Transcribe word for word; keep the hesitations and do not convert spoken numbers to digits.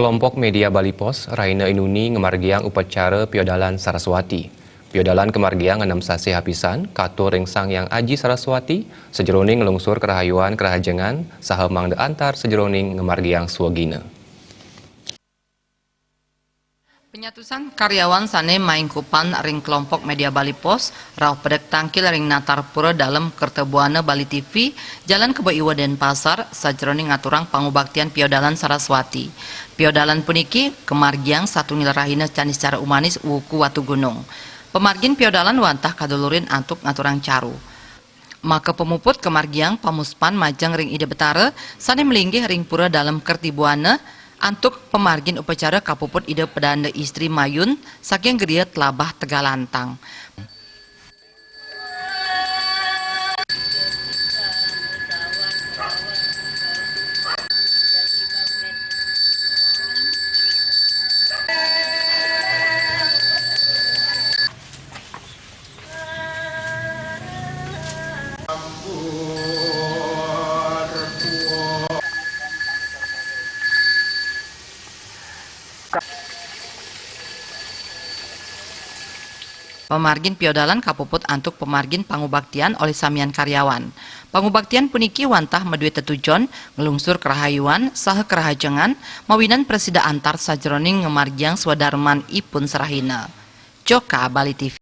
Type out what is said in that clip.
Kelompok Media Bali Post, rahina inuni ngamargiang upacara piodalan Saraswati. Piodalan kamargiang ngandam sasih apisan, katur ring Sang Hyang Aji Saraswati, sajeroning nglungsur karahayuan karahajengan, saha mangda antar sajeroning ngamargiang swagina. Penyatusan karyawan sane maingkupan ring kelompok Media Bali Post rauh pedek tangkil ring natar Pura Dalem Kerta Buana Bali T V, Jalan Kebo Iwa Denpasar, sajeroning ngaturang pangubaktian piodalan Saraswati. Piodalan puniki kamargiang satunggal rahina canis cara umanis wuku Watu Gunung. Pamargin piodalan wantah kadulurin antuk ngaturang caru. Maka pamuput kamargiang pamuspan majeng ring Ida Betara sane malinggih ring Pura Dalem Kerta Buana, antuk pamargin upacara kapuput Ida Pedanda Istri Mayun saking Griya Tlabah Tegalantang. Pamargin piodalan kapuput antuk pamargin pangubaktian olih samian karyawan. Pangubaktian puniki wantah madue tetujon nglungsur karahayuan saha karahajengan mawinan prasida antar sajeroning ngamargiang swadarman ipun sarahina. Joka Bali T V.